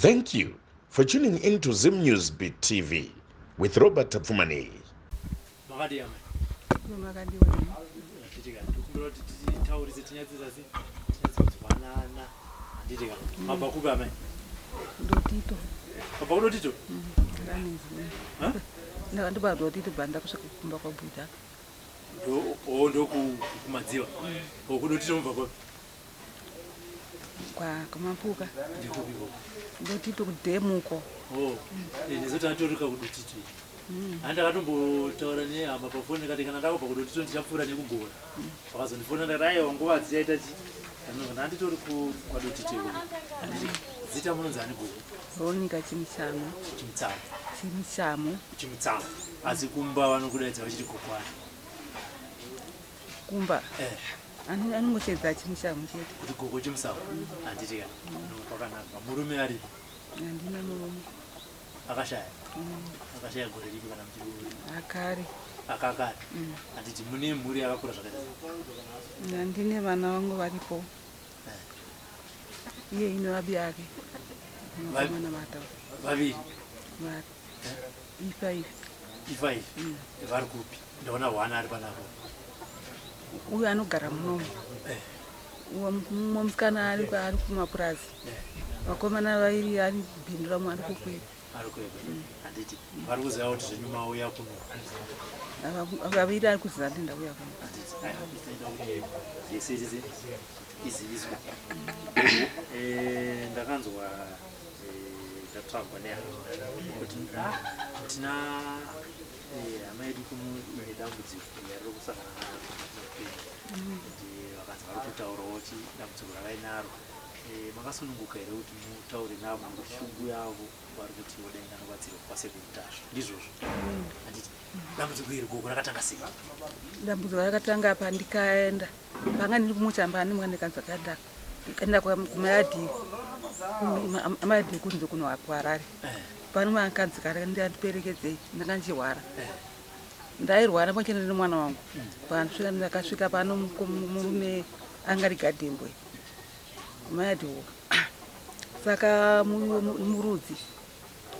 Thank you for tuning in to Zim News Beat TV with Robert Tapfumaneyi. Makadii amai? Makadiwa imi. Handiti ka ndikumbira kuti titaurise tinyatsoita sei tinyatsonzwanana handiti ka mabva kupi amai? Dotito. Mabva kuDotito? Ranezi. Ha? Ndakandibva Dotito bva ndakusvika kumba kwaBuda. Ndo oh ndokumadziva. Oh kuDotito mobva kupi? Kwamampuka. Ndikupi ikoko? Dotito kudhemu uko. Oh, eh, ndizoti atorika kuDotito. Handi ndakatombotaura nehama pafoni ndikati kana ndakubva kuDotito ndichapfuura nekugora. Vakazondifona ndakati aiwa nguva dzichaita chi. Ndinobva ndanditori kwaDotito ikoko. Handiti zita munonzi ani gogo? Veronica Chimutsamo. Chimutsamo. Chimutsamo. Chimutsamo. Asi kumba vanokudaidza vachiti gogo ani? Kumba. Eh. Anongoshedza Chimutsamo chete. Kuti gogo Chimutsamo. Handiti ka. Kwakanaka. Murume aripo? Handina murume. Akashaya? Akashaya gore ripi kana muchiri? Akare. Akakare. Handiti mune mhuri yakakura zvakaita sei? Handine vana vangu varipo. Iye ino vabi yake. Vakomana vatatu. Vaviri. Ifive. Ifive. Vari kupi? Ndaona one ari panapa. Uyo anogara munomu. Mumwe musikana ari ari kumapurazi. Vakomana vairi ari bindu ramwe ari kukwira. Ari kukwira. Handiti vari kuziva kuti zvenyu mauya kuno. Vaviri ari kuziva kuti ndauya kuno. Handiti aiwa itaita kuti zvese zvese iziviswe. Eh, ndakanzwa eh, ndatsvagwa nehama kuti ah, tina eh, hama yedu kuno ine dambudziko yariri kusangana naro muupenyu. Kuti vakanzi vari kutaurawo kuti dambudziko ravainaro. Eh, makasununguka here kuti mutaure navo nekuti shungu yavo vari kuti vodai ndanobatsirwa kwasekuru Tasvu ndizvozvo handiti dambudziko iri gogo rakatanga sei? Dambudziko rakatanga pandikaenda panga ndiri kumuchamba ane mwana ndikanzwa kaenda ndikaenda kumayadhi amayadhi kunze kuno kuHarare pane mwana kare ndiperekedzei ndanga ndichirwara ndairwara pamwe chete nemwana wangu pandasvika ndakasvika pano murume anga ari gadhembwe kumayadhi uko saka murudzi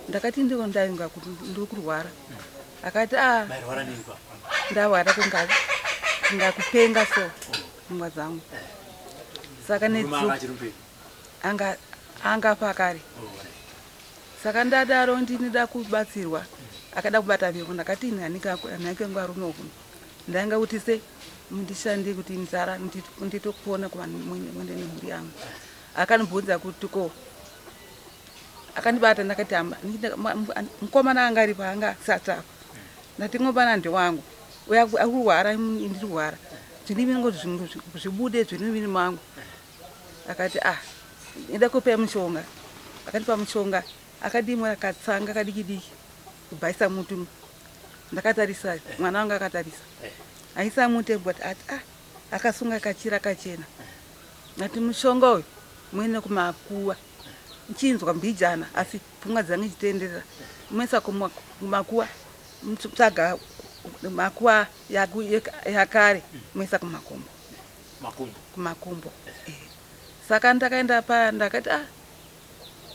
ndakati ndiko ndainga kuti ndiri kurwara akati a ndarwara kunga kunga kupenga so pfungwa dzangu saka anga angafa kare saka ndadaro ndinida kubatsirwa akada kubata mhiko ndakati ini hanike varume kuno ndainga kuti se ndishande kuti nzara nditopona kuvanhu nemhuri yangu akanibvunza kuti ko akandibata ndakati mukomana anga aripo anga asati afa ndati ngomana ndewangu uyo akurwara ndirwara zvinivini ngoti zvibude zvinivini mangu akati ah enda kupa mushonga akandipa mushonga akadimwa akatsanga kadiki diki kubhaisa muti ndakatarisa mwana wangu akatarisa aisa muti but ati ah akasunga kachira kachena ati mushonga uyu muende kumakuva nchinzwa mbijana asi pfungwa dzangu ichitenderera muisa kumakuva mutsvaga makuva yakare muisa kumakumbo kumakumbo eh. Saka ndakaenda pa ndakati ah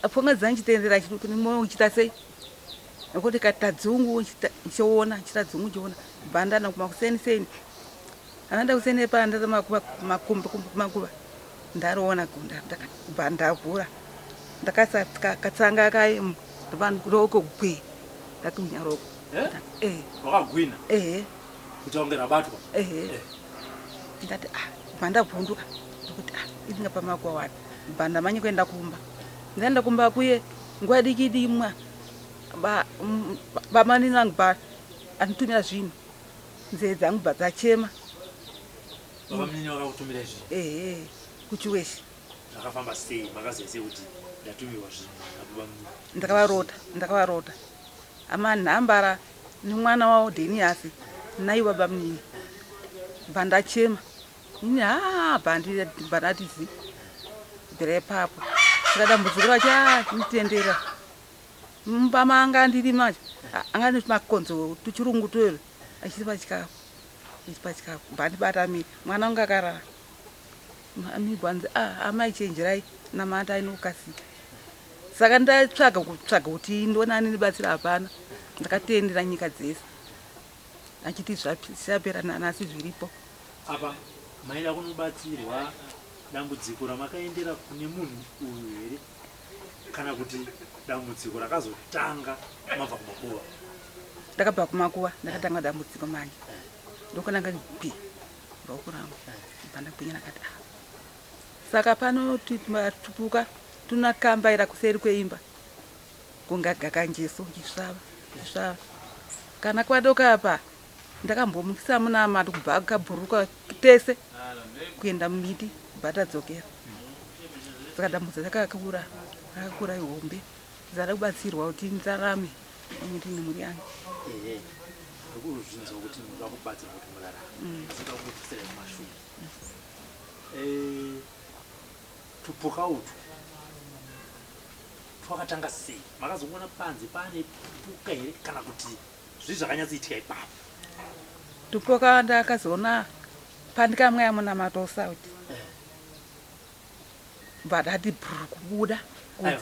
pfungwa dzangu ichitenderera moyo uchiita sei nekuti kaita dzungu ndichiona chiita dzungu ndichiona bhandana kumakuseni seni Anoenda kuseni panda makuva makumbo makuva ndariona gunda ndakabva ndavhura ndakaisa katsanga kaye roko gwi ndakugwinya roko eh? eh. wakagwina ehe kuti wange rabatwa ehe eh. ndati ah bva ndavhunduka ndokuti ah iringa pamakuva wani bva ndamanya kuenda kumba ndaenda kumba kuye nguva diki dimwa bamanini vangu ba anditumira zvinhu Nzee dzangu bva dzachema. Baba munini vakakutumira izvi? Ehe, kuchiweshe. Zvakafamba sei? Makaziva sei kuti ndatumirwa zvinhu nababa munini? Ndakavarota, ndakavarota. Ama nhambara nemwana wavo Deniasi naivo baba munini. Bva ndachema. Ini haa bva ndati zi. Bvira ipapo. Saka dambudziko racho haa nditendera. Mumba maanga ndiri manje anga ane tumakonzo tuchirungu twero achipa chikafu achipa chikafu bandibata mi mwana wangu akarara migwanzi ah amai chenjerai namatai nokukasika. Saka ndatsvaga kutsvaga kuti ndiona anondibatsira hapana. Ndakatendera nyika dzese achiti zvapera nanhasi zviripo. Apa maida kunobatsirwa dambudziko ramakaendera kune munhu uyu here kana kuti dambudziko rakazotanga mabva kumakuva? Ndakabva kumakuva ndakatanga dambudziko manje ndokunanga gwi ruoko rangu bva ndagwinya ndakati ah. Saka pano tupuka tunakambaira kuseri kweimba kunga gakanjeso chisvava chisvava kana kwadoka apa ndakambomukisa munamato kubva kabhuruka tese kuenda mumiti kubva tadzokera saka dambudzo rakakura rakakura ihombe zada kubatsirwa kuti ndirarame pamwe tine mhuri yangu. Ehe ndikuzvinzwa kuti munoda kubatsirwa kuti murarame asi ndoda kukudzosera kumashure. Eh, tupuka utwu twakatanga sei? Makazoona panze pane puka here kana kuti zvii zvakanyatsoitika ipapo? Tupuka ndakazoona pandikamwaya munamato sauti bva ndati bhuru kubuda. Aiwa,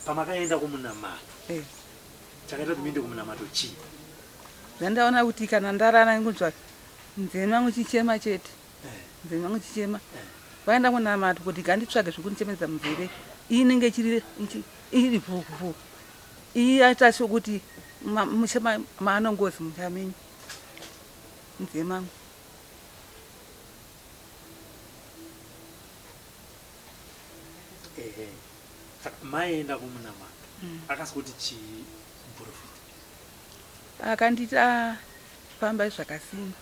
pamakaenda kumunamato Eh. chakaita kuti muende kumunamato chii? Zvandaona kuti kana ndarara ngunzwa nzeve mangu chichema chete nzeve mangu chichema vaenda kunamato kuti ganditsvage zvekundichemedza munzeve iyi inenge ichiri iri vhuvhu iyi yaita sokuti musha maanongozi musha menyu munzeve mangu. Ehe saka maienda kumunamato akasikuti chii muprofita? Akanditi ah, fambai zvakasimba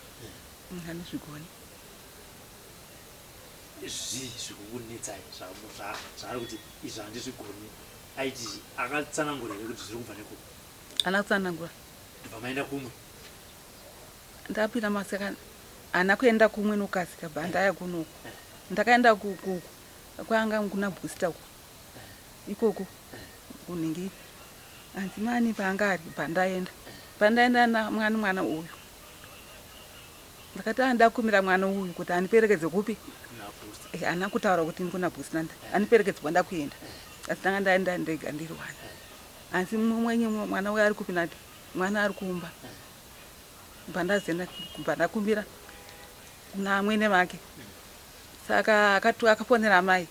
handizvigoni. Zvii zvikukunetsai zvaari kuti izvi handizvigoni aiti akatsanangura here kuti zviri kubva nekupi? Haana kutsanangura. Ndobva maenda kumwe? Ndapinda masaka haana kuenda kumwe nokasika bva ndaya kunoku. Ndakaenda kuku kwanga kuna booster uku ikoko kunenge hanzi mani paanga ari bva ndaenda pandaenda namwana mwana uyu ndakati anoda kumira mwana uyu kuti andiperekedze kupi eh, haana kutaura kuti ndikuna booster andiperekedze kwanda kuenda asi ndanga ndaenda ndega ndiri wani asi mumwe mwana uyu ari kupi ndati mwana ari kumba bva ndazoenda kubva ndakumbira kuna amwene vake saka akafonera amai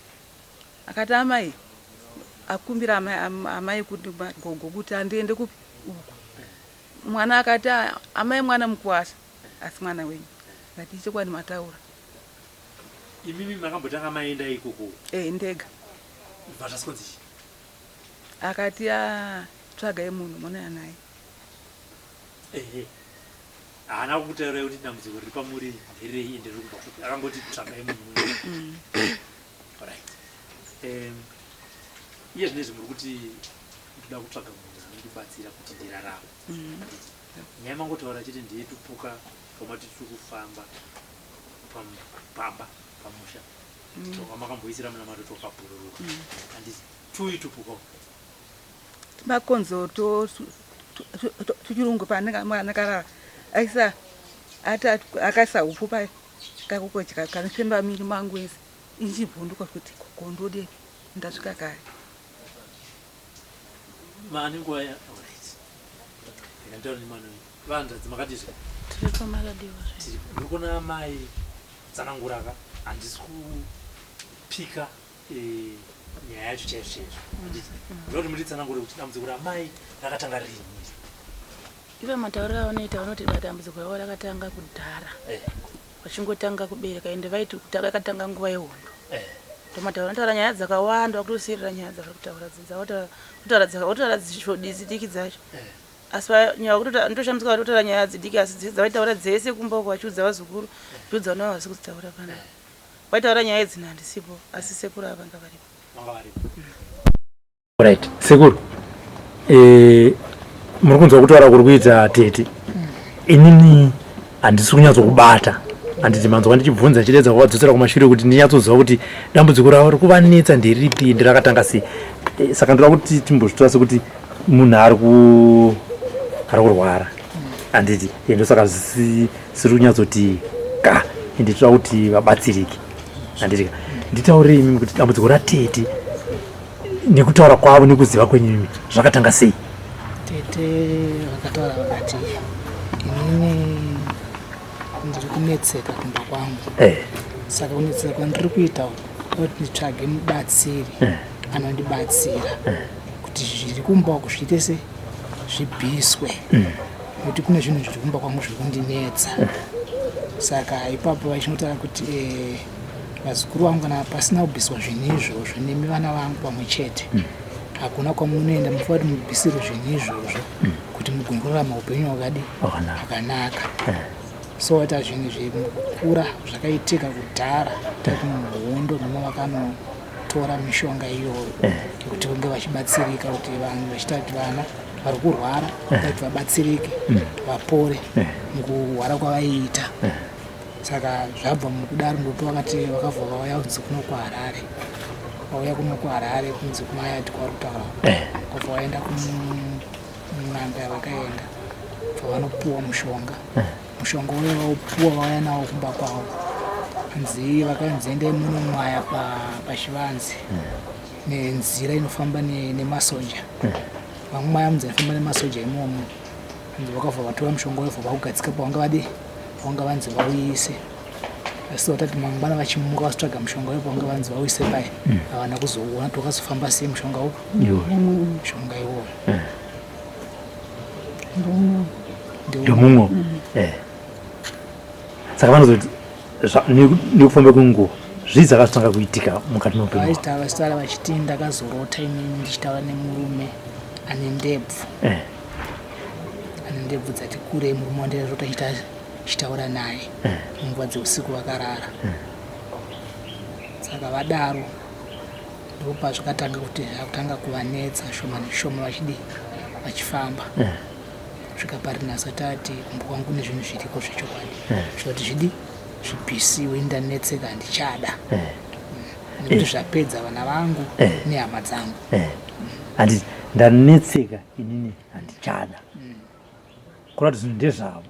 akati amai akumbira amai, amai kuti gogo kuti andiende kupi uku mwana akati amai mwana mukuwasha asi mwana wenyu ndati ichokwadi mataura. Imimi makambotanga maenda ikoko? Eh, ndega. Bva zvaskonzi chii? Akati ah, tsvagai munhu monaya naye. Ehe. Haana kukutaurai kuti dambudziko riri pamuri nderei ende riri kubva kupi. Akangoti tsvagai munhu monaya. Alright. Iye zvinezvi muri kuti ndoda kutsvaga munhu anondibatsira kuti ndirarame. Nyaya mangotaura chete ndeyetupuka twamati turi kufamba pamba pamusha twamakamboisira munamato twakabhururuka. Handiti tuyi tupuka uku? Makonzo tuchirungu paanenge aisa ati akaisa hupfu paye kakukodya kanofemba miri mangu ese ichivhunduka kuti kondodei ndasvika kare. Mane nguva ya alright. Ndikataura nemwana uyu. Vanzvadzi makadizve? Tiripo makadiwa zve. Tiripo. Ndiri kuona amai tsananguraka handisi kupika eh, nyaya yacho chaizvo chaizvo. Handiti? Ndoda kuti munditsanangure kuti dambudziko ramai rakatanga rini. Ivo matauriro avanoita vanoti dambudziko ravo rakatanga kudhara. Eh. Vachingotanga kubereka ende vaiti rakatanga nguva yehondo. Eh. Ndomataura vanotaura nyaya dzakawanda vakutosiirira nyaya dzavari kutaura dzidza votaura dzishodisi diki dzacho. Eh. Asi nyaya ndotoshamisa kuti votaura nyaya dzidiki asi dzavaitaura dzese kumba uko vachiudza vazukuru vachiudza vana vavo havasi kudzitaura panapa. Vaitaura nyaya idzi handisipo asi sekuru ava vanga varipo. Vanga varipo. Right, sekuru. Eh, muri kunzwa kutaura kuri kuita tete. Inini handisi kunyatsokubata. Handiti manzwa ndichibvunza ndichiedza kuvadzotsera kumashure kuti ndinyatsoziva kuti dambudziko ravo riri kuvanetsa nderipi ende rakatanga sei. Eh, saka ndoda kuti timbozvitora sekuti munhu ari ku ari kurwara. Handiti eh, ndosaka zvisiri kunyatsoti ka ende toda kuti vabatsirike. Handiti ka nditaurire imimi kuti dambudziko ratete Nekutaura kwavo nekuziva kwenyu imi zvakatanga sei? Tete vakataura vakati inini ndiri kunetseka kumba kwangu eh. Saka kunetseka kwandiri kuita kuti nditsvage mubatsiri eh. Anondibatsira eh. Kuti zviri kumba uku zviite se zvibviswe nekuti kune zvinhu zviri kumba kwangu zviri kundinetsa eh. Saka ipapo vachinotaura kuti eh, vazukuru vangu kana pasina kubviswa zvinhu izvozvo nemi vana vangu pamwe chete hakuna kwamunoenda mufanira kuti mubvisirwe zvinhu izvozvo kuti mugone kurarama upenyu hwakadi hwakanaka eh. So waita zvinhu zvekukura zvakaitika kudhara tati muhondo mama vakanotora mishonga iyoyo eh. Yekuti vange vachibatsirika kuti vanhu vachiita kuti vana vari kurwara eh. Kuti vabatsirike vapore mukurwara kwavaiita. Saka zvabva mukudaro ndopo vakati vakabva vauya kunzi kuno kuHarare vauya kuno kuHarare kunzi kumayati kwavari kutaura eh. Kwabva vaenda kun'anga yavakaenda bva vanopuwa mushonga eh. Mushonga uyo vaupuwa vauya nawo kumba kwavo hanzi vakanzi endai munomwaya pachivanze eh. Nenzira inofamba nemasoja vamwaya munzira inofamba nemasoja imomo hanzi vakabva vatora mushonga uyo bva vaugadzika pavanga vadi vanga vanzi vauise asi vatati mangwana vachimuka vazotsvaga mushonga uyo pavanga vanzi vauise paye hmm. Havana kuzouona kuti wakazofamba sei mushonga uyu mushonga iwoyo eh. Ndomumwe hmm. Eh. Saka vanozoti nekufamba kwenguva zvii zvakazotanga kuitika mukati meupenyu vachitaura vachiti ndakazorota inini ndichitaura nemurume ane ndebvu eh. Ane ndebvu dzati kurei murume wandairota chitaura naye eh. Munguva dzeusiku vakarara eh. Saka vadaro ndopazvikatanga kuti zvakutanga kuvanetsa shoma neshoma vachidi vachifamba eh. Kusvika pari nhasi atati kumba kwangu kune zvinhu zviriko zvechokwadi zvoti zvidi zvibvisiwe ndanetseka handichada nekuti zvapedza vana vangu nehama dzangu. Handiti ndanetseka inini handichada kureva kuti zvinhu ndezvavo.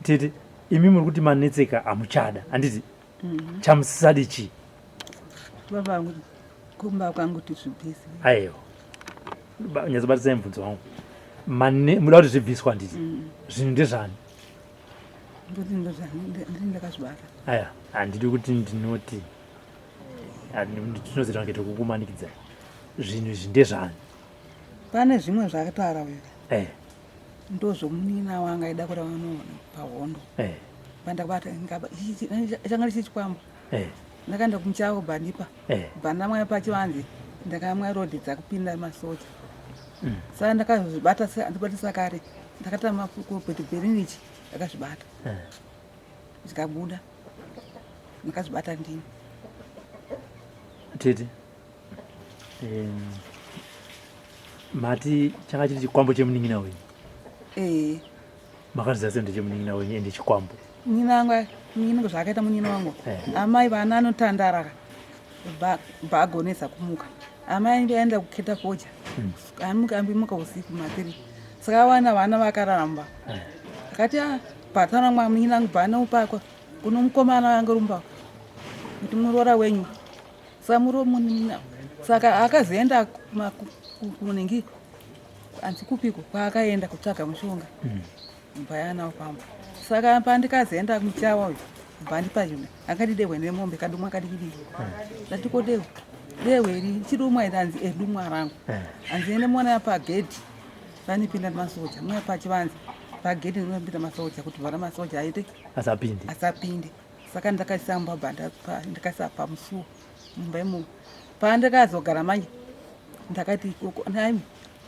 Tete imi muri kuti manetseka hamuchada handiti chamusisadi chii? Baba vangu kumba kwangu kuti zvibvise. Aiwa nyatsobatisai mubvunzo wangu. Muda kuti zvibviswa handiti zvinhu ndezvani? Ndoti ndozvani ndini ndakazvibata. Aya handidi kuti ndinoti tinozoita kunge tikukumanikidzai zvinhu izvi ndezvani? Pane zvimwe zvakataura uyu eh. Ndozvomunina wanga aida kuda pahondo eh. Pandakabata changa chiri chikwambo eh. Ndakaenda kumuchawo bvandipa eh. Bvandamwaya pachivanze ndakamwa rodhi dzakupinda masoja mm. Saka ndakazvibata ndibatisa kare ndakatama kubhedhibherinichi ndakazvibata eh. Zvikabuda ndakazvibata ndini tete mati changa chiri chikwambo chemunin'ina wenyu ee Makaziva sei ndechemunin'ina wenyu ende chikwambo? Munin'ina wangu munin'ina zvaakaita munin'ina wangu eh. Amai vana anotandara ka bva agonesa kumuka amai aenda kuketa fodya hmm. Amuka ambimuka usiku matiri saka awana vana vakaramba eh. Akati ah, patana mwa munin'ina wangu bva anopakwa kuno mukomana wangu rumba kuti muroora wenyu saka muromunina saka akazoenda kunenge hanzi kupiko kwaakaenda kutsvaga mushonga bva pamba saka pandikazoenda muchawa uyu bva ndipa zvimwe akati dehwe nemombe kadumwa kadikidiki ndati ko dehwe dehwe iri chidumwa iri hanzi edumwa rangu hanzi ende mona pagedhi panipinda masoja muna pachivanze pagedhi ndinopinda masoja kuti vana masoja aite asapinde asapinde saka ndakaisa mumba ndakaisa pamusuwo mumba imomo pandakazogara manje ndakati ikoko nhaimi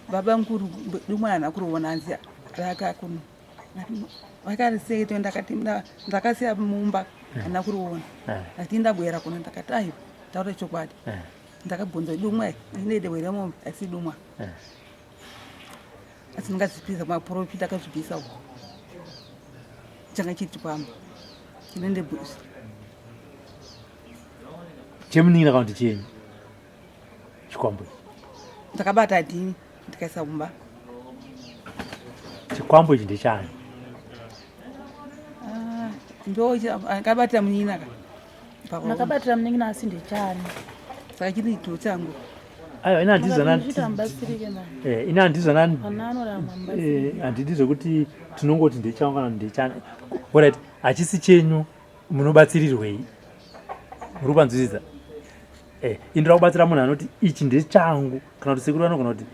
baba mukuru dumwa hana kuroona hanzi raka kuno vakarisei to ndakati ndakasiya mumba hana kuriona ati ndabwera kuno ndakati aiwa taura chokwadi ndakabvunza dumwa ine dehwe remombe asi dumwa asi ndingazvipisa maprofita akazvibvisa uko changa chiri chikwambo chinende Chemunin'ina kana kuti chenyu chikwambo ichi? Ndakabata dhini ndikaisa mumba. Chikwambo ichi ndechani? Ah, ndo akabatira munin'ina ka ndakabatira munin'ina asi ndechani saka chiri chito changu. Aiwa, ini handizvana eh, ini handizvana eh, handidi zvekuti tinongoti ndechangu kana ndechani. Orit, hachisi chenyu, munobatsirirwei? Muri kupanzwisisa? Eh, ini ndoda kubatsira munhu anoti ichi ndechangu, kana kuti sekuru vanogona kuti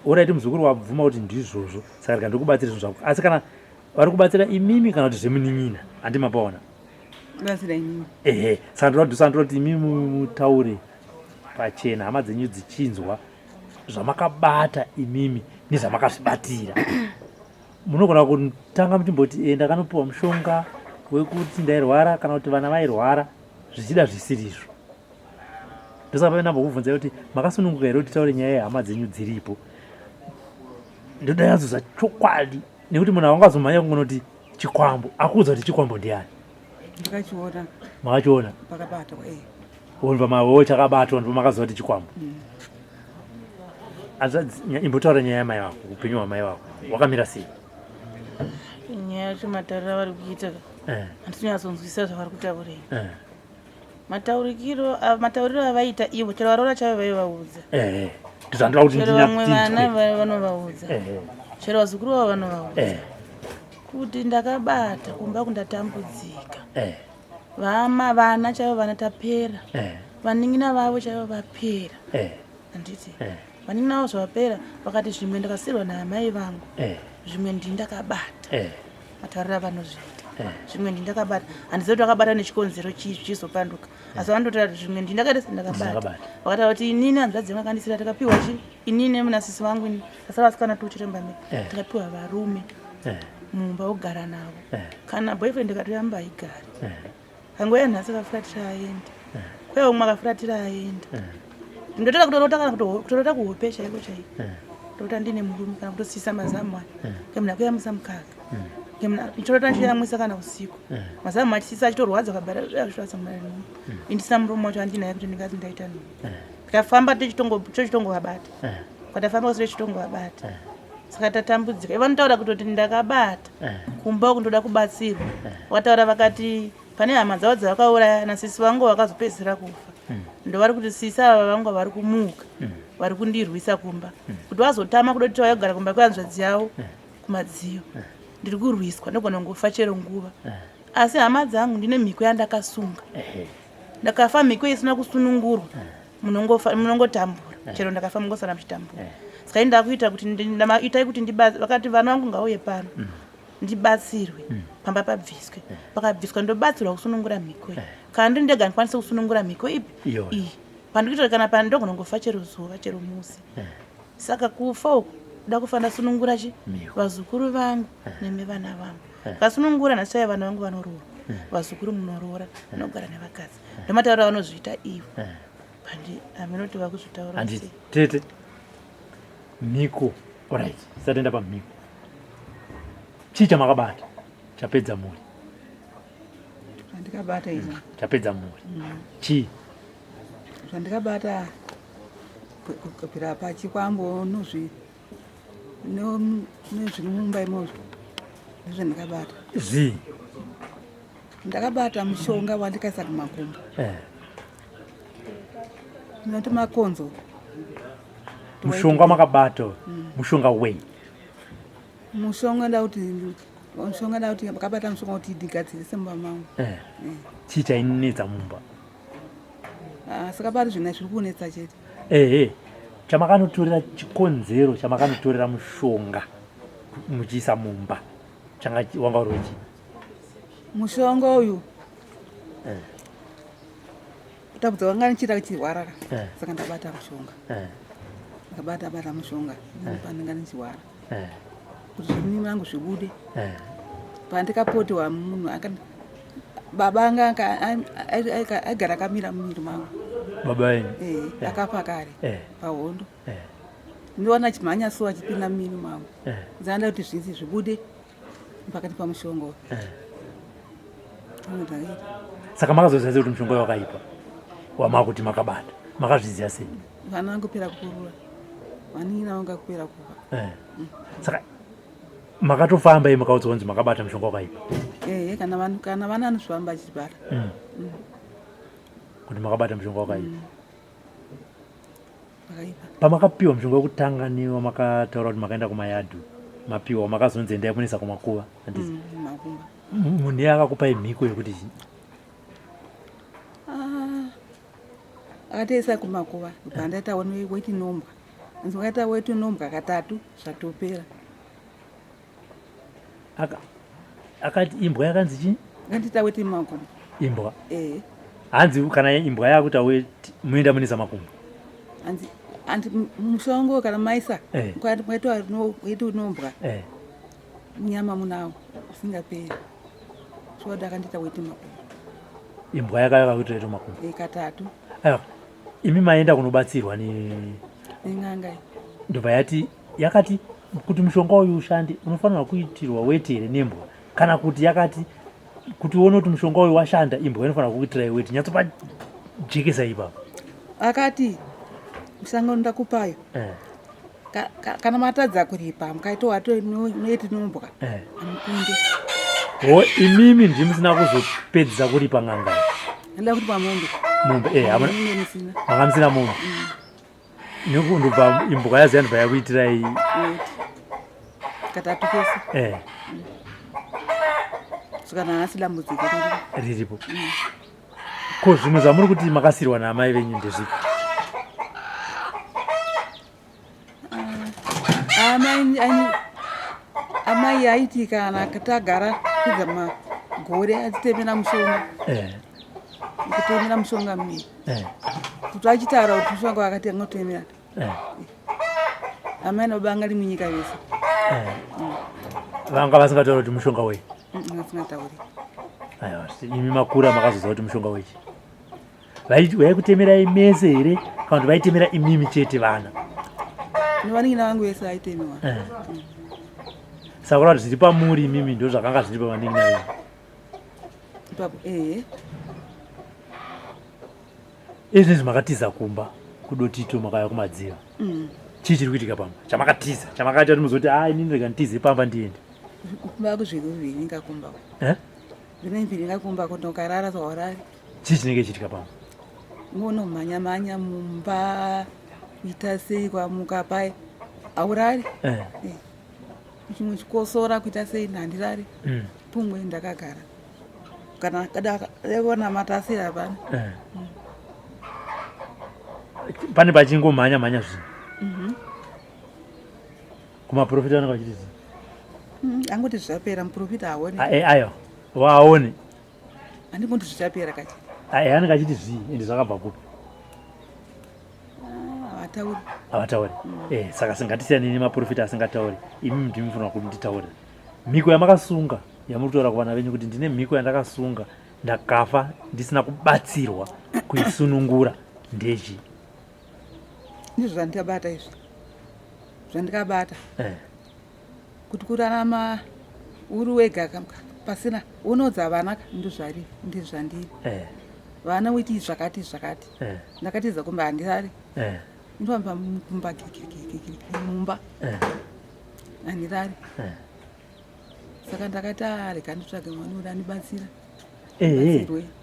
orit, muzukuru wabvuma kuti ndizvozvo, saka rega ndikubatsire zvinhu zvako. Asi kana vari kubatsira imimi kana kuti zvemunin'ina, handi mapaona? Batsira imimi. Ehe, saka ndoda kuti ndoda kuti imimi mutaure pachena, hama dzenyu dzichinzwa zvamakabata imimi nezvamakazvibatira. Munogona kutanga muchimboti e, ndakanopiwa mushonga wekuti ndairwara kana kuti vana vairwara, zvichida zvisirizvo. Ndosaka pave ndambokubvunzai kuti makasununguka here kuti taure nyaya yehama dzenyu dziripo. Ndoda yanzozva chokwadi, nekuti munhu awangazomhanya kungonoti chikwambo, akuudza kuti chikwambo ndiani? Ndakachiona. Makachiona? Pakabatwa eh. Wonva mawo chakabatwa ndipo makaziva kuti chikwambo. Hanzvadzi, imbotaura nyaya yamai vako, upenyu hwamai vako wakamira sei? Nyaya yacho matauriro avari kuita handisi kunyatsonzwisisa zvavari kutaurei. Mataurikiro matauriro avaita ivo, chero varoora chaivo vaivaudza. Ndizvandoda kuti Chero vamwe vana vanovaudza. Chero vazukuru vavo vanovaudza. Kuti ndakabata kumba kundatambudzika. Vama vana chaivo vana tapera. Vanin'ina vavo chaivo vapera. Handiti? Vanin'ina vavo zvavapera vakati zvimwe ndakasirwa naamai vangu. Zvimwe ndini ndakabata. Matauriro avanozviita. Zvimwe ndini ndakabata. Handizivi kuti vakabata nechikonzero chii zvichizopanduka. Asi vanototaura kuti zvimwe ndini ndakaita sendakabata. Vakataura kuti inini hanzvadzi yangu akandisira takapiwa chi inini nemunasisi vangu ini tasara vasikana tuchete mumba medu. Takapiwa varume mumba wogara navo. Kana boyfriend akatoyamba haigari. Kanguva yanhasi akafuratira aenda. Kwaiva umwe akafuratira aenda. Ndinotoda kutorota kana kutorota kuhope chaiko chaiko. Ndota ndine murume kana kutosisa mazamu aya. Kemunhu akuyamwisa mukaka. Kemunhu ndichorota ndichiyamwisa kana usiku. Mazamu achisisa achitorwadza kabara achitorwadza mumara nhumbu. Ini ndisina murume wacho andinaye kuti ndingati ndaita nhumbu. Tikafamba tichitongovabata. Kwatafamba kwese tichitongovabata. Saka tatambudzika. Vanotaura kutoti ndakabata. Kumba uku ndoda kubatsirwa. Vataura vakati pane hama dzavo dzavakauraya nasisi vangu vakazopedzisira kufa. Ndovari kuti sisi ava vangu vari kumuka. Vari kundirwisa kumba. Kuti vazotama kuda kuti vayogara kumba kwehanzvadzi yavo kumadziyo. Ndiri kurwiswa, ndogona kungofa chero nguva. Asi hama dzangu ndine mhiko yandakasunga. Ndakafa mhiko isina kusunungurwa. Munongotambura. Chero ndakafa mungosara muchitambura. Saka ini ndakuita kuti itai kuti vakati vana vangu ngauye pano. Ndibatsirwe. Pamba pabviswe. Pakabviswa ndobatsirwa kusunungura mhiko iyi. Kana ndiri ndega ndikwanise kusunungura mhiko ipi? Iyi. Pandikuita kana pano ndogona kungofa chero zuva chero musi. Saka kufa uku kuda kufa ndasunungura chi vazukuru vangu nemi vana vangu. Vasunungura nhasi chaivo vana vangu vanoroora. Vazukuru munoroora, munogara nevakadzi. Ndomatauriro avanozviita ivo. Pandi haminoti vakuzvitaura Handiti sei. Tete, mhiko. Alright, tisati pamhiko. Chii chamakabata chapedza mhuri? Zvandikabata izvi. Chapedza mhuri. Chii? Zvandikabata kubvira pachikwambo nozvi nezviri mumba imozvo ndizvo ndikabata. Zvii? Ndakabata mushonga wandikaisa kumakumbo. Ndinoti makonzo. Mushonga makabata mushonga wei? Mushonga ndakuti mushonga ndakuti ndakabata mushonga kuti ndigadzirise mumba mangu. Chii chainetsa mumba? Saka pari zvina zviri kunetsa chete. Ehe. Chamakanotorera chikonzero chamakanotorera mushonga muchiisa mumba changa wanga uri wechii? Mushonga uyu. Kutabudza wanga ndichiita kuchirwara ka. Saka ndabata mushonga. Ndakabata bata mushonga pandinga ndichirwara. Kuti zvimimi vangu zvibude. Pandikapotewa munhu baba anga aigara akamira mumiri mangu. Baba venyu? Akafa kare pahondo. Ndinoona achimhanya so achipinda mumiri mangu. Ndinoda kuti zvinzi zvibude pakati pamushonga uyu. Saka makazoziva sei kuti mushonga uyu wakaipa? Wamakuti makabata. Makazviziva sei? Vana vangopera kukurura. Vanin'ina vanga kupera kufa. Saka makatofamba imi makaudzwa kunzi makabata mushonga wakaipa? Kana vanhu, kana vana anozvifamba achibata. Kuti makabata mushonga wakaipa. Pakaipa. Pamakapiwa mushonga wekutanga newamakataura kuti makaenda kumayadhu mapiwa makazonzi endai kunisa kumakuva handiti? Makumba. Munhu iye akakupai mhiko yekuti chii? Ah, akatiisa kumakuva ndobva ndaita weti nombwa. Hanzi wakaita weti nombwa katatu zvatopera. Akati imbwa yakanzi chii? Akandiita weti makumbo. Imbwa? Eh. Hanzi kana imbwa yakuita weti munoenda munisa makumbo. Hanzi anti mushongo kana maisa kwaitwa weti nombwa. Munyama munawo usingaperi. So akandiita weti makumbo. Imbwa yakauya kakuita weti makumbo. Eh, katatu. Aiwa. Imi maenda kunobatsirwa ne nen'anga. Ndobva yati yakati kuti mushonga uyu ushande unofanirwa kuitirwa weti here nembwa, kana kuti yakati kuti uone kuti mushonga uyu washanda imbwa inofanirwa kukuitirai weti. Nyatsopajekesa ipapo. Akati mushonga ndakupayo kana matadza kuripa mukaita weti nombwa amukunde. Ho, imimi ndimusina kuzopedzisa kuripa n'anga. Ndida kuripa mombe. Mombe, manga musina mombe. Ndobva imbwa yaziya ndobva yakuitirai katatu kese. Saka nhasi dambudziko riripo. Ko zvimwe zvamuri kuti makasirwa naamai venyu ndezvipi? Amai aiti kana tagara kupedza magore achitemera mushonga. Kutemera mushonga mumiri. Kuti achitaura kuti mushonga wakati angotemera. Amai nababa anga ari munyika vese. Vanga vasingatauri kuti mushonga wei? Vasingatauri. Aiwa, imi makura makazoziva kuti mushonga wechi. Vaikutemerai mese here kana kuti vaitemera imimi chete vana? Nevanin'ina vangu vese vaitemewa. Saka kuti zviri pamuri imimi ndo zvakanga zviri pavanin'ina venyu. Ipapo, ehe. Izvi makatiza kumba kuDotito makauya kuMadziva. Chii chiri kuitika pamba chamakatiza chamakaita kuti muzoti a inini rega nditize pamba ndiende? Kumba kuzviringa kumba. Zvinovhiringa kumba kuti ukarara saurari. Chii chinenge chichiitika pamba? Unomhanya mhanya mumba kuita sei kwamuka pai haurari. Chimwe chikosora kuita sei handirari. Pumwe ndakagara. Kana kada namata sei hapana. Pane pachingomhanya mhanya zvinhu. Kumaprofita vanenge vachiti zvii? Angoti zvichapera, muprofita haone. Aiwa, waone. Handingoti zvichapera kachi. Anenge achiti zvii ende zvakabva kupi? Havatauri. Havatauri. Saka singatisiyane nemaprofita asingatauri. Imi ndimi munofanira kunditaurira. Mhiko yamakasunga yamuri kutaura kuvana venyu kuti ndine mhiko yandakasunga ndakafa ndisina kubatsirwa kuisunungura ndechi? Ndizvo zvandikabata izvi. Zvandikabata. Kuti kurarama uri wega pasina unodza vana ndozvari ndizvandiri. Vana uiti zvakati zvakati. Ndakatiza kumba handirari. Ndofamba kumba kirikirikiri mumba. Handirari. Saka ndakati rega nditsvage mwana uri andibatsira.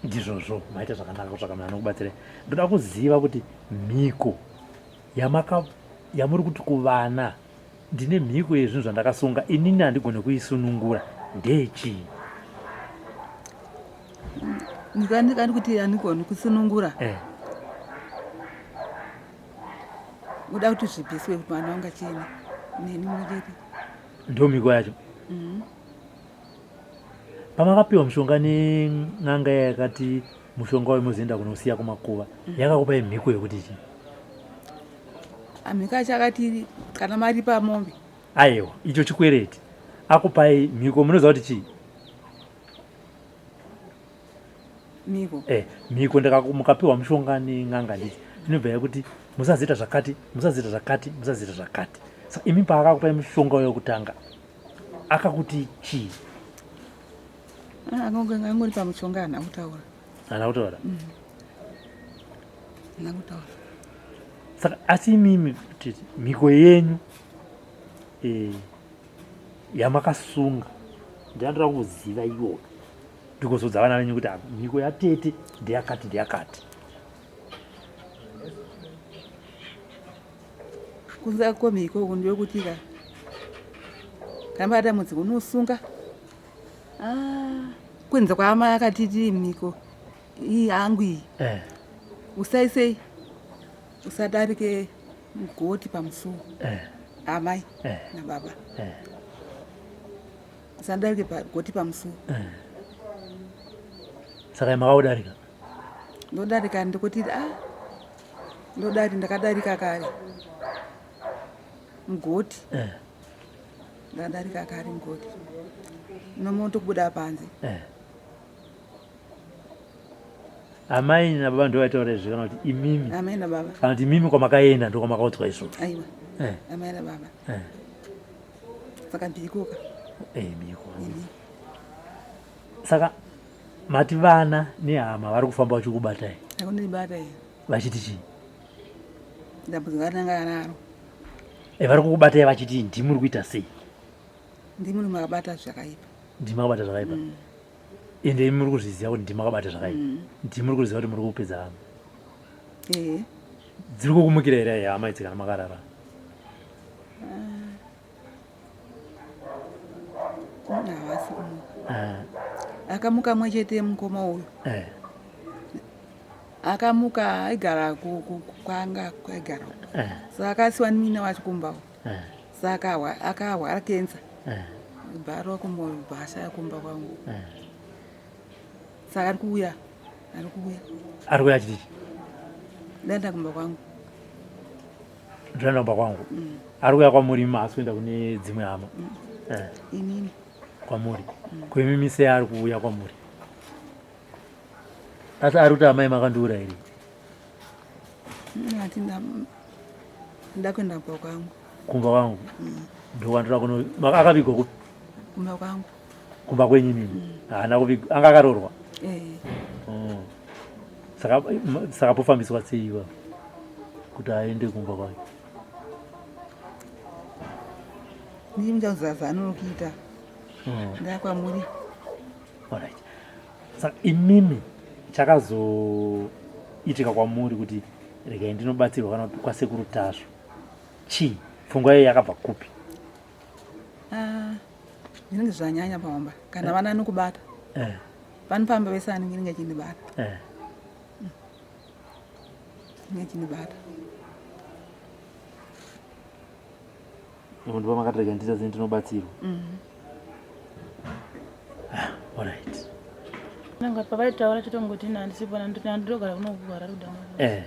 Ndizvozvo maita zvakanaka kutsvaka munhu anokubatsirai. Ndoda kuziva kuti mhiko yamuri kuti kuvana ndine mhiko yezvinhu zvandakasunga inini handigone kuisunungura ndechii? Ndikandi kuti handigoni kusunungura. Uda kuti zvibviswe kuti mwana wangu achene neni murere. Ndo mhiko yacho. Pamakapiwa mushonga nen'anga yakati mushonga uyu mozoenda kunosiya kumakuva, yakakupai mhiko yekuti chii? Mhiko yacho akati kana maripa mombe. Aiwa, icho chikwereti. Akupai mhiko munoziva kuti chii? Mhiko. Mhiko mukapiwa mushonga nen'anga nditi inobva yakuti musazoita zvakati, musazoita zvakati, musazoita zvakati. Saka imi paakakupai mushonga uyo wekutanga akakuti chii? Angori pamushonga haana kutaura. Haana kutaura? Haana kutaura. Saka asi imimi tete mhiko yenyu yamakasunga ndinoda kuziva iyoyo ndikozodza vana venyu kuti mhiko yatete ndeyakati ndeyakati. Kunze kwemhiko uku ndeyekuti ka kana pakaita dambudziko unosunga. Ah, kunze kwaamai akatiti mhiko iyi hangu iyi eh. Usaisei usadarike mugoti pamusuwo eh. Amai eh. Nababa eh. Usadarike goti pamusuwo eh. Saka makaudarika? Ndodarika ndikuti a ah, ndodari ndakadarika kare mugoti eh. Ndadarika kare mugoti nomoto kubuda panze eh. Amai nababa ndo vaitaura izvi kana kuti imimi? Amai nababa. Kana kuti imimi kwamakaenda ndo kwamakaudzwa izvozvo? Aiwa eh. Amai nababa eh. Saka mhiko ka eh, mhiko saka mati vana nehama vari kufamba vachikubatai? Akundibata iyo. Vachiti chii? Dambudziko ratinanga naro. E, vari kukubatai vachiti ndimuri kuita sei? Ndimuri makabata zvakaipa. Ndimi makabata zvakaipa. Ende imi muri kuzviziva kuti ndimi makabata zvakaipa. Ndimi muri kuziva kuti muri kupedza hama. Ehe. Dziri kukumukira here hama idzi kana makarara? Havasi kumuka. Eh. Akamuka mwe chete mukoma uyu. Eh. Akamuka aigara kwanga kwaigara. Eh. Saka akasiwa nemina wacho kumbawo. Saka akahwara kensa. Bharwa kumoyo bhasha kumba kwangu. Saka ari kuuya. Ari kuuya. Ari kuuya achiti? Ndaenda kumba kwangu. Ndaenda kumba kwangu. Ari kuuya kwamuri haasi kuenda kune dzimwe hama. Inini. Kwamuri. Kuimimi sei ari kuuya kwamuri? Asi ari kuti amai makandiura here? Ati nda kuenda kumba kwangu. Kumba kwangu. Ndokwandira kuno akavigwa kupi? Kumba kwangu. Kumba kwenyu nini? Haana kuvigwa, anga akaroorwa? Eh. Oh. Saka saka pofambiswa sei ipapo kuti aende kumba kwake? Ndini muchaziva anokuita. Ndakwamuri. Alright. Saka imimi chakazoitika kwamuri kuti regai ndinobatsirwa kana kuti kwasekuru Tasvu chii? Pfungwa iyo yakabva kupi? Ah, zvinenge zvanyanya pamba kana vana anokubata. Eh. Vanofamba vese anenge inenge achindibata. Eh. Inenge achindibata. Ndipo makati rega ndiita sei ndinobatsirwa. Ah, alright. Nanga pavaitaura chitongoti ini handisipo ndinogara kuno kuHarare kuda mwana. Eh.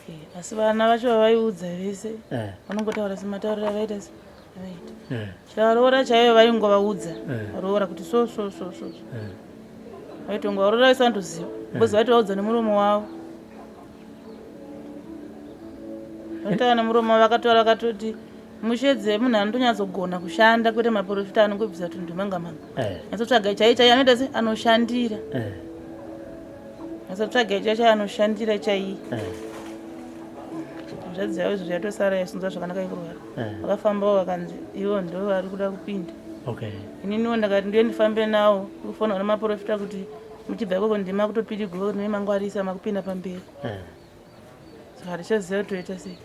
Eh, asi vana vacho vavaiudza vese Eh. vanongotaura sematauriro avaita se avaita. Eh. Chavaroora chaiyo vaingovaudza Eh. roora kuti so so so so. Eh. Vaitongovaroora vese vanotoziva because vaitovaudza nemuromo wavo. Vaitaura nemuromo wavo vakataura vakatoti mushedze munhu anotonyatsoogona kushanda kwete maprofita anongobvisa tunhu manga manga. Eh. Nyatsotsvaga chai chai anoita se anoshandira. Eh. Nyatsotsvaga chai chai anoshandira chai. Eh. Hanzvadzi yavo izvo yatosara yaisunzwa zvakanaka ikurwara. Eh. Vakafambawo vakanzi ivo ndo vari kuda kupinda. Okay. Ininiwo ndakati ndiye ndifambe nawo kufonwa nemaprofita kuti muchibva ikoko ndima kutopirigwa kuti mangwarisa makupinda pamberi. Eh. Saka hatichaziva kuti toita sei.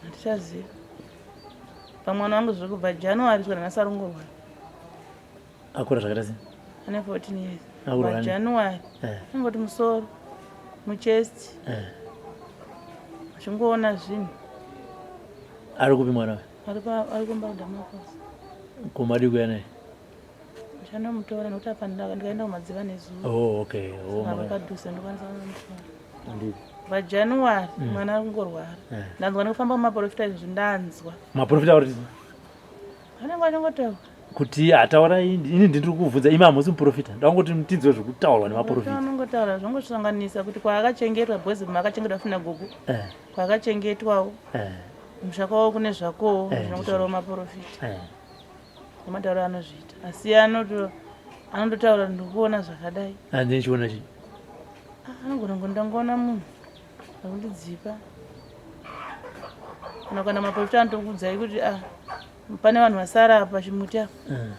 Hatichaziva. Pamwana wangu zviri kubva January kusvika nhasi ari kungorwara. Akura zvakaita sei? Ane 14 years. Akurwara Kubva nei? January. Eh. Angoti musoro, muchest, Eh. achingoona zvinhu. Ari kupi mwana uyu? Ari kumba kuDamakosi. Kumadi kuya naye? Ndichanomutora nekuti apa ndikaenda kumadziva nezuva. Oh, okay. Oh, Saka maka. padhuze ndokwanisa kunomutora. Handiti. Kubva January mwana ari kungorwara. Eh. Ndanzwa nekufamba kumaprofita izvozvi ndanzwa. Maprofita ari kuti Vanenge vachingotaura. Kuti ataura ini ndiri kuvhunza imi hamusi muprofita. Ndangoti tinzwe zvekutaurwa nemaprofita. Vanongotaura zvongosanganisa kuti kwaakachengetwa because makachengetwa funa gogo. Eh. Kwaakachengetwawo. Eh. Musha kwavo kune zvakowo Eh, zvinotaurawo maprofita. Eh. Nematauro anozviita. Asi anondotaura ndikuona zvakadai. Hanzi ndichiona chii? Ah, anogona kunge ndangoona munhu akundidzipa. Kana kuenda maprofita anotokuudzai kuti ah pane vanhu vasara apa pachimuti apa. Eh.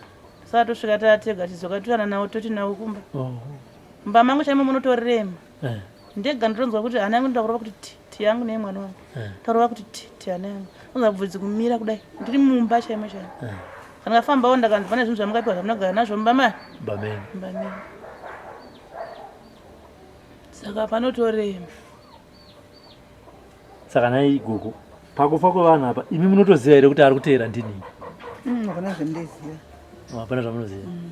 Saka tosvika tatega tidzoka toyana navo toti navo kumba. Oh. Mumba mangu chaimo munotorema. Eh. Ndega ndotonzwa kuti hana yangu ndoda kurova kuti ti. ti yangu neyemwana wangu eh. Tarova kuti ti ti hana yangu unza bvudzi kumira kudai ndiri mumba chaimo chaimo eh. Kana ndafambawo ndakanzi pane zvinhu zvamukapiwa zvamunogara nazvo mumba ma mumba menyu saka panotorema. Saka nhai gogo, pakufa kwevanhu apa imi munotoziva here kuti ari kuteera ndini? Mm, hapana zvandinoziva. Oh, hapana zvamunoziva. Mm.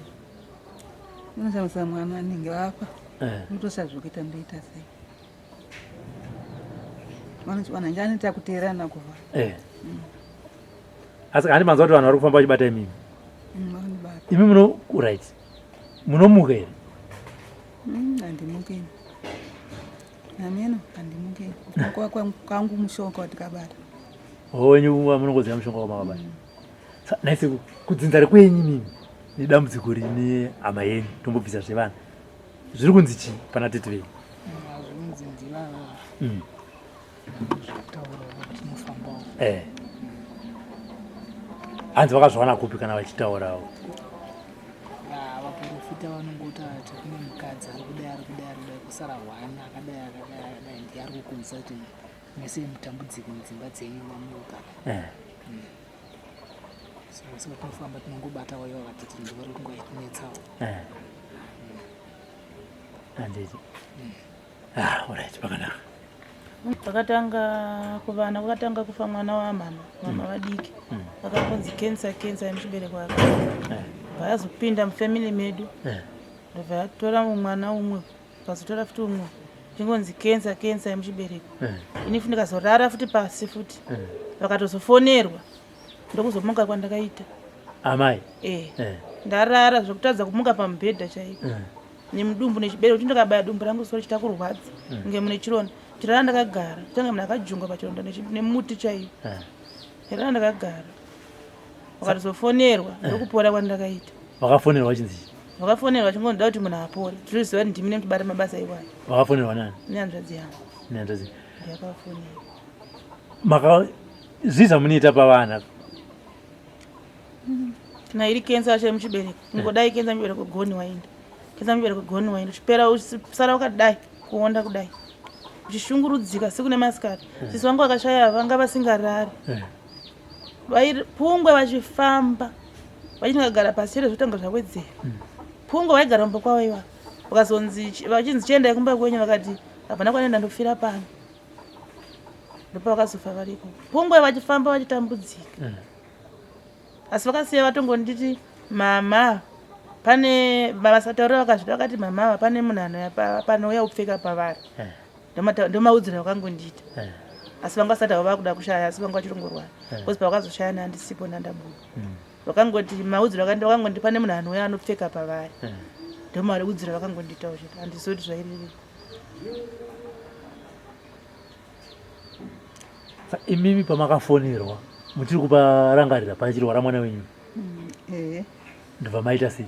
Unoshamisa mwana anenge afa. Eh. Unotoshaya zvekuita ndoita sei? Vanhu njani takuteerana kufa. Eh. Asi handi manzwa kuti vanhu vari kufamba vachibata imimi? Mm, imi muno right. Munomuka here? Handimuki. Ameno handimuki. Kwangu mushonga watikabata. Wenyu munongoziva mushonga wamakabata. Nice kudzinza rekwenyu mimi nedambudziko rine hama yenyu tombobvisa zvevana. Zviri kunzi chii pana tete venyu? Zvinonzi ndivava. Zvekutaura tinofambawo. Eh. Hanzi vakazviwana kupi kana vachitaurawo? Vaprofita vanongota kuti kune mukadzi ari kudai ari kudai ari kudai kusara hwani akadai akadai akadai ndiye ari kukonzesa kuti mese mutambudziko mudzimba dzenyu mamurikugara. Eh. Saka saka tinofamba tinongobata waiwa vatiti ndivo vari kunge vachitinetsawo. Eh. Handiti. Ah, alright, pakanaka. Pakatanga kuvana kwakatanga kufa mwana wamama mama vadiki vakangonzi cancer cancer yemuchibereko aka bva yazopinda mufamily medu ndobva yatora mwana umwe vazotora futi umwe chingonzi cancer cancer yemuchibereko ini futi ndikazorara futi pasi futi vakatozofonerwa ndokuzomuka kwandakaita amai eh ndarara zvekutadza kumuka pamubhedha chaipo nemudumbu nechibereko kuti ndakabaya dumbu rangu soro chita kurwadza kunge mune chironda chirara ndakagara change munhu akajungwa pachironda nemuti chaiwo ndarara ndakagara vakatozofonerwa ndokupora kwandakaita. Vakafonerwa vachinzi chii? Vakafonerwa vachingonida kuti munhu apore tinoziva kuti ndimi nemutibata mabasa iwayo. Vakafonerwa nani? Nehanzvadzi yangu. Nehanzvadzi. Ndiyakafonerwa. Maka zvii zvamunoita pavana? Kana iri kensa yacho yemuchibereko ingodai kensa muchibereko goni waenda kensa muchibereko goni waenda uchipera usara wakadai kuonda kudai uchishungurudzika siku nemasikati. Sisi vangu vakashaya vanga vasingarari pungwe vachifamba vachinogara pasi chete zvotanga zvawedzera. Pungwe vaigara kumba kwavo iva vakazonzi vachinzi chiendai kumba kwenyu vakati hapana kwanoenda ndofira pano ndopavakazofa variko. Pungwe vachifamba vachitambudzika. Asi vakasiya vatongonditi mama pane vasataura vakazvida vakati mama pane munhu anouya panouya kupfeka pavari. Ndomaudzira vakangondiita. Asi vanga vasati havo vakuda kushaya asi vanga vachirongorwara. Because pavakazoshaya ndandisipo ndandabuda. Vakangoti maudziro vakandi vakangondi pane munhu anouya anopfeka pavari. Ndomaudziro vakangondiitawo chete handizivi kuti zvairevei. Imimi pamakafonerwa muchiri kuparangarira pachirwara mwana wenyu? Ehe. Ndobva maita sei?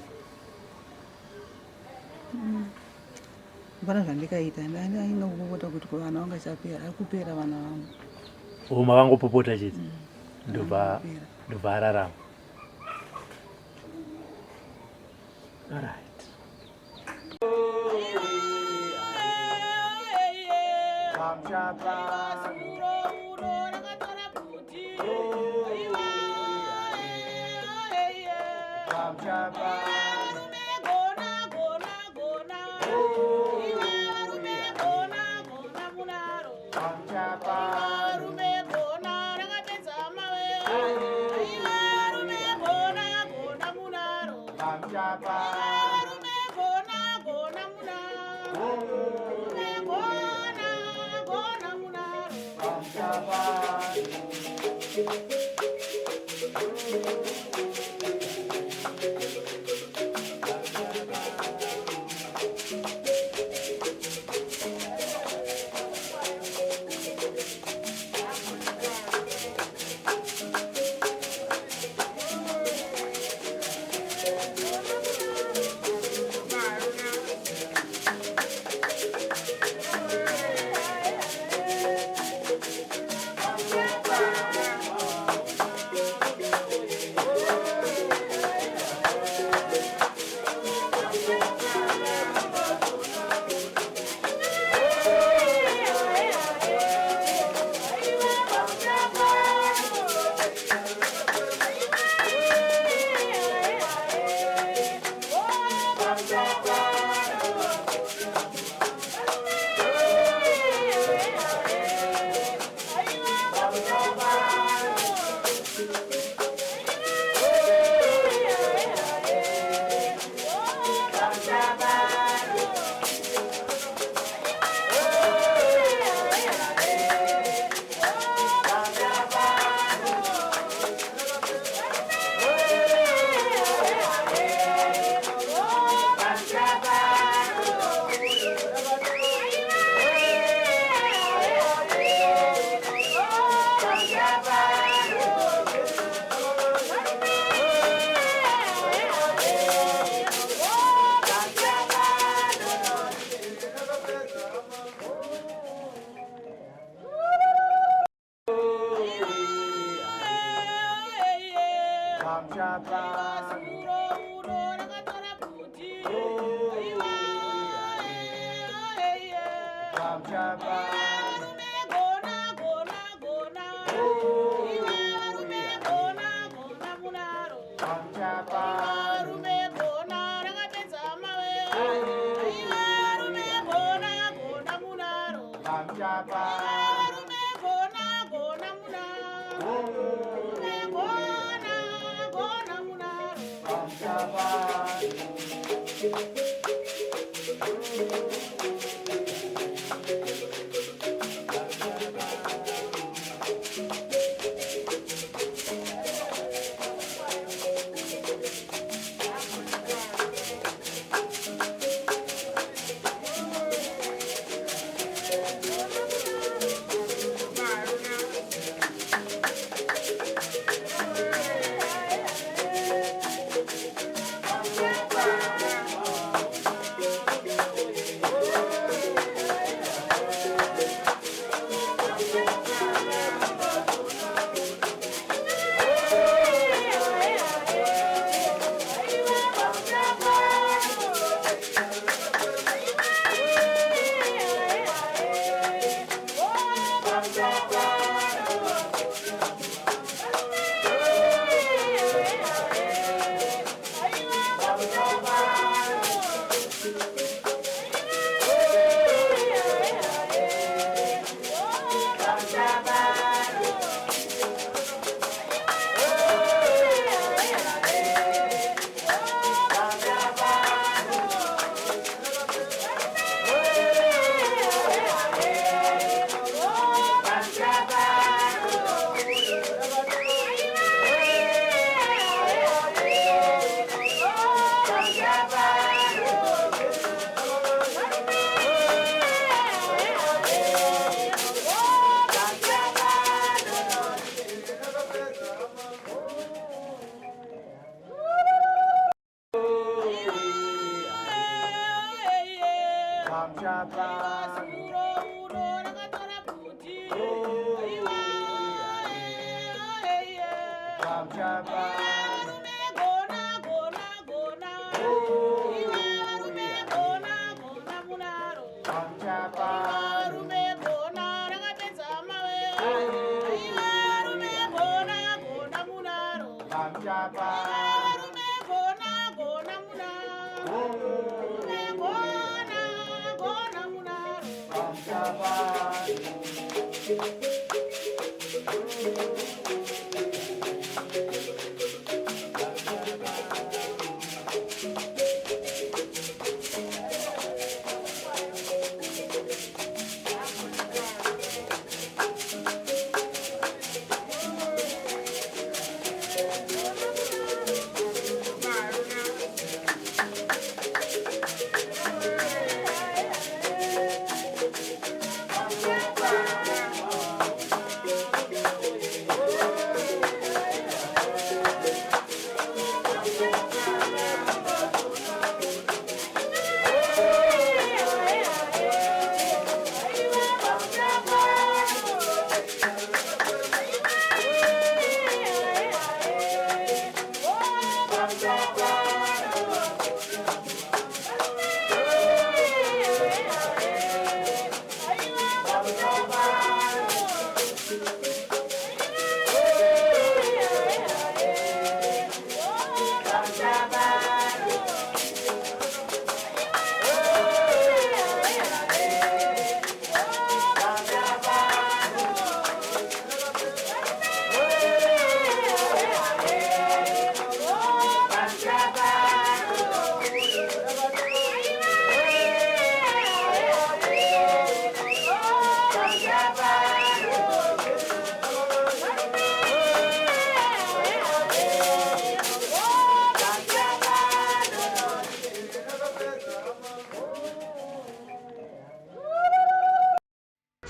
Hapana zvandikaita, ndainga kupopota kuti vana vanga chapera, ari kupera vana vangu. Oh, makangopopota chete. Ndobva ndobva ararama. Alright.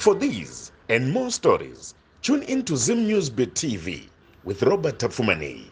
For these and more stories, tune in to Zim News Bit TV with Robert Tafumani.